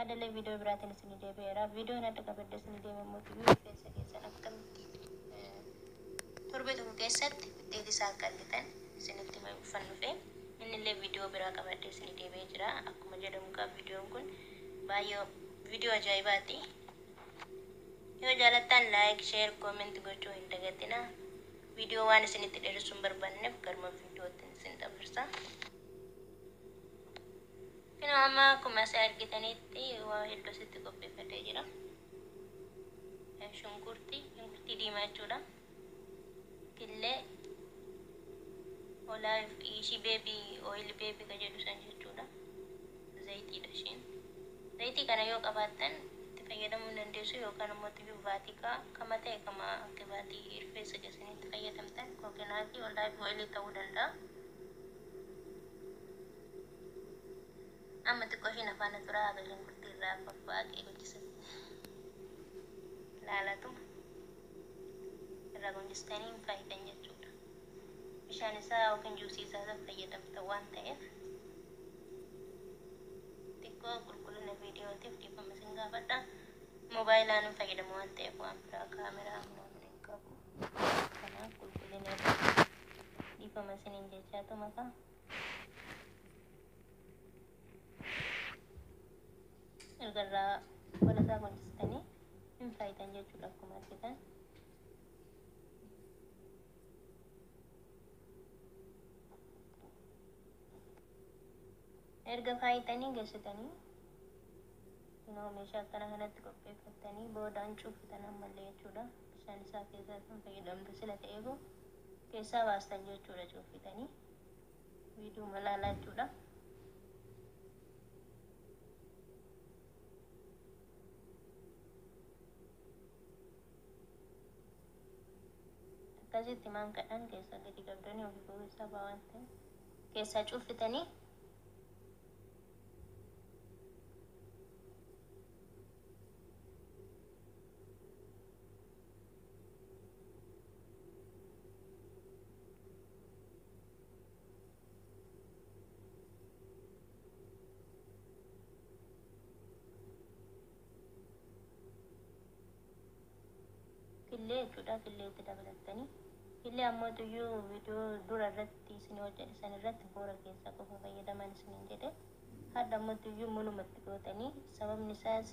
Hadhallee viidiyoo biraatiin isinii deebi'eera. Viidiyoon adda qabadde isinii deeme immoo rifeensa keessan akkamitti torbee tokko keessatti wuxxeet isaa akka argitan isinitti himuufan dhufe. Innillee viidiyoo biraa qabadde isinii deebi'ee jira. Akkuma jedhamu gaa viidiyoon kun baay'ee viidiyoo ajaa'ibaati. Yoo jaalattan like, share, comment gochuu hin dagatinaa. Viidiyoo waan isinitti dheeressuu hin barbaanneef garuma viidiyootti isin dabarsa. Kunoo amma akkuma isin argitanitti waa hedduu asitti qopheeffadhee jira. Shunkurtii, shunkurtii diimaa jechuudha. Killee, olive, ishii baby oil, baby ka jedhu san jechuudha. Zayitiidha ishiin. Zayitii kana yoo qabaattan itti fayyadamuu dandeessu yookaan immoo tiyyuu vaatikaa kama ta'e kama qibaatii rifeensa keessanitti fayyadamtan coconut olive oil ta'uu danda'a. Amma xiqqoo ishiin afaan turaa haga shunkurtii irraa faffaaqee hojjisatti laalatuma irraa gonjistanii hin faayidan jechuudha. Bishaan isaa yookiin juusii isaa fayyadamtan waan ta'eef xiqqoo qulqullina viidiyootiif dhiifama isin gaafadha. Moobaayilaan hin fayyadamu waan ta'eef waan biraa kaameraa minaamin hin qabu. Kanaaf qulqullina irratti dhiifama isiniin jechaatu maka. Erga irraa qola isaa gonjistanii hin faayidan jechuudha akkuma argitan. Erga faayitanii geessitanii kunoo meeshaa akkana kanatti qopheeffattanii boodaan cuufitan ammallee jechuudha. Bishaan isaa keessaa kan fayyadamtu sila ta'eefu keessaa baastan jechuudha cuufitanii. Viidiyoo malaalaa jechuudha. Akkasitti maankaadhaan keessaa gadi qabdanii ofii keessaa ba'aa waan ta'eef keessaa cuuffitanii killee jechuudha. Killee itti dabalattanii killee ammoo tuyyuu viidiyoo dura irratti isin hojjedhe san irratti boora keessaa qofa fayyadaman isiniin jedhe. Hadha ammoo tuyyuu mulumatti gootanii sababni isaas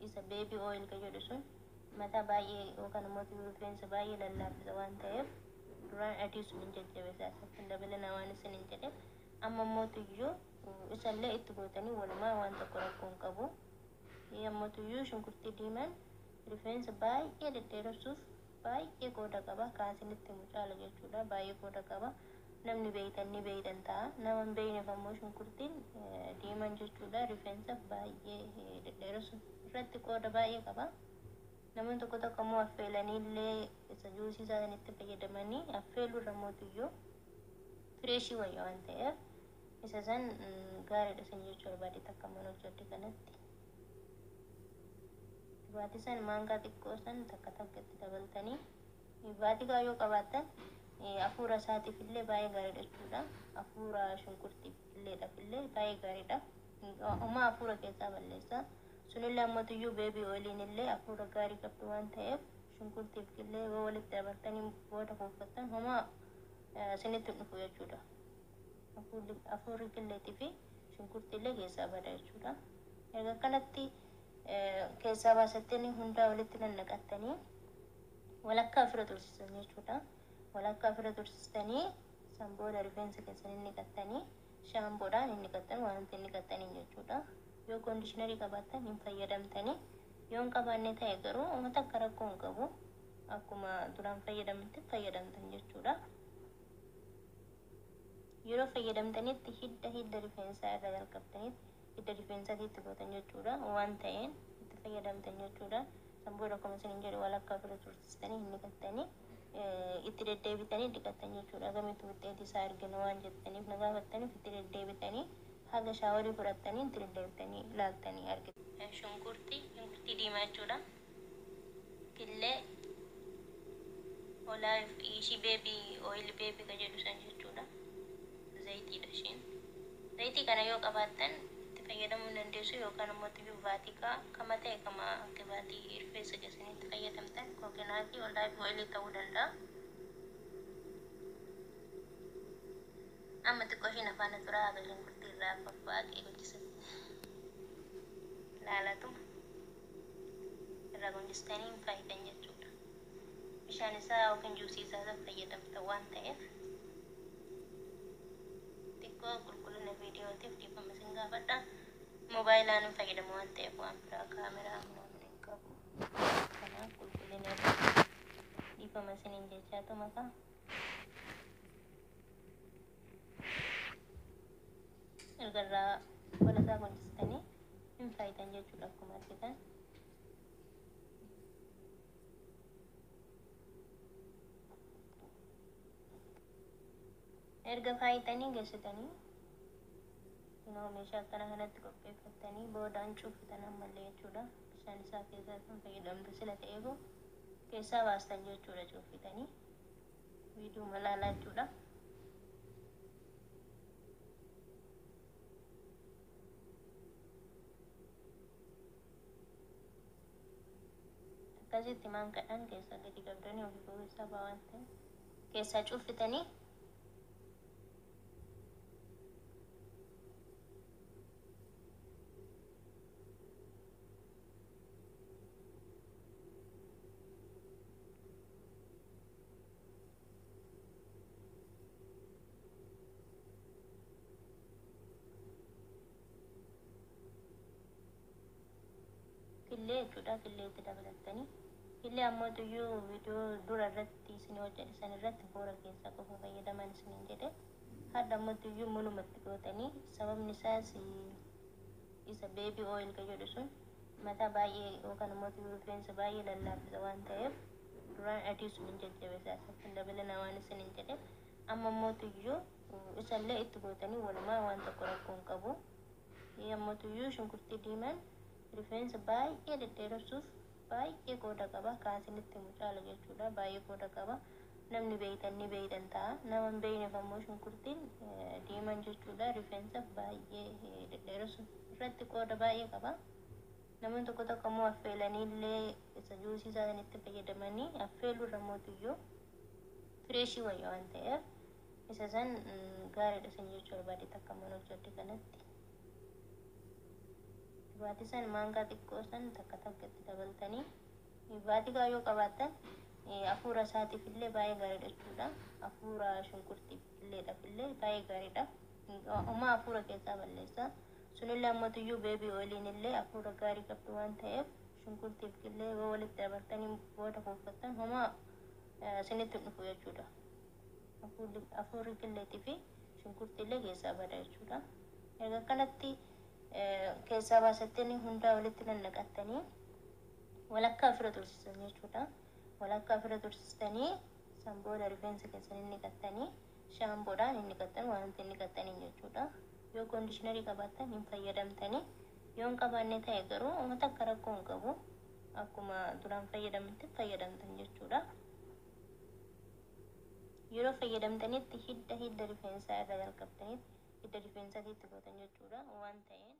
isa baby oil ka jedhu sun mataa baay'ee yookaan immoo tuyyuu rifeensa baay'ee lallaaffisa waan ta'eef duraan adii sun hin jajjabeessa asatti hin dabalina waan isiniin jedhe. Amma immoo tuyyuu isallee itti gootanii walumaa waan tokko rakkoo hin qabu. Ammoo tuyyuu shunkurtii diimaan rifeensa baay'ee dhedheeressuuf baay'ee qooda qaba. Kaan isinitti himu caala jechuudha. Baay'ee qooda qaba. Namni beeytan ni beeytan ta'a. Nama hin beekneef ammoo shunkurtiin diimaan jechuudha rifeensa baay'ee dhedheeressuuf irratti qooda baay'ee qaba. Namoonni tokko tokko ammoo affeelanii illee isa juusii isaaniitti fayyadamanii affeeluu irra mootiyyuu fresh wayya waan ta'eef isa san gaariidha isin jechuu barbaade takka mana hojjedhe kanatti. Baatii san maankaa xiqqoo san takka takka itti dabaltanii baatii yoo qabaattan hafuura isaatiif illee baay'ee gaariidha jechuudha. Hafuura shunkurtiif illeedhaaf illee baay'ee gaariidha. Homaa hafuura keessaa balleessa. Sunillee ammoo tuyyuu baby oiliin illee hafuura gaarii qabdu waan ta'eef shunkurtiif illee yoo walitti dabaltanii booda kuufattan homaa isinitti dhufu jechuudha. Hafuurri qilleetii fi shunkurtii illee keessaa bada jechuudha. Erga kanatti keessaa baasattanii hundaa walitti nannaqattanii walakkaa ofirra tursiisan jechuudha. Walakkaa ofirra tursiistanii san booda rifeensa keessan inni dhiqattanii shaampoodhaan inni dhiqattan wanti inni dhiqattanii jechuudha. Yoo conditioner qabaattan hin fayyadamtanii yoo hin qabaanne ta'e garuu uummata akka rakkoo hin qabu. Akkuma duraan fayyadamte fayyadamtan jechuudha. Yeroo fayyadamtanitti hidda rifeensaa irra jalqabtanitti hidda rifeensaatti itti gootan jechuudha. Waan ta'een itti fayyadamtan jechuudha. San booda akkuma isin jedhu walakkaa ofirra tursiistanii hin dhiqattanii itti deddeebitanii dhiqattan jechuudha. Gamitti wuxxeetii isaa arginu waan jettaniif na gaafattaniif itti deddeebitanii haga shower fudhattanii itti deddeebitanii ilaaltanii argitu. Shunkurtii, shunkurtii diimaa jechuudha. Killee, olive, ishii baby oil, baby ka jedhu san jechuudha. Zayitiidha ishiin. Zayitii kana yoo qabaattan itti fayyadamuu dandeessu. dandeessu yookaan immoo tuyyuu vaatikaa kama ta'e kama qibaatii rifeensa keessanitti fayyadamtan kokonaatii olive oilii ta'uu danda'a. Amma xiqqoo ishiin afaan turaa haga shunkurtii irraa faffaaqee hojjisatti laalatuma irraa gonjistanii hin faayidan jechuudha. Bishaan isaa yookiin juusii isaa fayyadamta waan ta'eef xiqqoo qulqullina viidiyootiif dhiifama isin gaafadha. Moobaayilaan hin fayyadamu waan ta'eef waan biraa kaameraa minaamin hin qabu. Kanaaf qulqullina irratti dhiifama isiniin jechaatu makaa. Erga irraa qola isaa gonjistanii hin faayidan jechuudha akkuma argitan. Erga faayitanii geessitanii kunoo meeshaa akkana kanatti qopheeffattanii boodaan cuufitan ammallee jechuudha. Bishaan isaa keessaa kan fayyadamtu sila ta'eefu keessaa baastan jechuudha cuufitanii viidiyoo laalaa jechuudha. Akkasitti maankaadhaan keessaa gadi qabdanii ofii keessaa ba'aa waan ta'eef keessaa cuuffitanii killee jechuudha. Killee itti dabalattanii killee ammoo tuyyuu viidiyoo dura irratti isin hojjedhe san irratti boora keessaa qofa fayyadaman isiniin jedhe. Hadha ammoo tuyyuu mulumatti gootanii sababni isaas isa baby oil ka jedhu sun mataa baay'ee yookaan immoo tuyyuu rifeensa baay'ee lallaaffisa waan ta'eef duraan adii sun hin jajjabeessa asatti hin dabalina waan isiniin jedhe. Amma immoo tuyyuu isallee itti gootanii walumaa waan tokko rakkoo hin qabu. Ammoo tuyyuu shunkurtii diimaan rifeensa baay'ee dhedheeressuuf baay'ee qooda qaba. Kaasinitti mucaala jechuudha. Baay'ee qooda qaba. Namni beeytan ni beeytan ta'a. Nama hin beeyneef ammoo shunkurtiin diimaan jechuudha. Rifeensaaf baay'ee dhedheeressuuf irratti qooda baay'ee qaba. Namoonni tokko tokko ammoo affeelanii illee isa juusii isaaniitti fayyadamanii affeeluu irra mootiyyuu freshii wayya waan ta'eef isa san gaariidha isin jechuu barbaade takka mana hojjedhe kanatti. Baatii san maankaa xiqqoo san takka takka itti dabaltanii baatii yoo qabaattan hafuura isaatiif illee baay'ee gaariidha jechuudha. Hafuura shunkurtiif illeedhaaf illee baay'ee gaariidha. Homaa hafuura keessaa balleessa. Sunillee ammoo tuyyuu baby oiliin illee hafuura gaarii qabdu waan ta'eef shunkurtiif illee yoo walitti dabaltanii booda kuufattan homaa isinitti dhufu jechuudha. Hafuurri qilleetii fi shunkurtii illee keessaa bada jechuudha. Erga kanatti keessaa baasattanii hundaa walitti nannaqattanii walakkaa ofirra tursiisan jechuudha. Walakkaa ofirra tursiistanii san booda rifeensa keessanii niqattanii shaampoodhaan hin niqattan wanti niqattanii jechuudha. Yoo conditionerii qabaattan hin fayyadamtanii yoo hin qabaanne ta'e garuu uummata akka rakkoo hin qabu akkuma duraan fayyadamte fayyadamtan jechuudha. Yeroo fayyadamtanitti hidda hidda rifeensaa irra jalqabtanitti hidda rifeensaatti gootan jechuudha waan ta'een.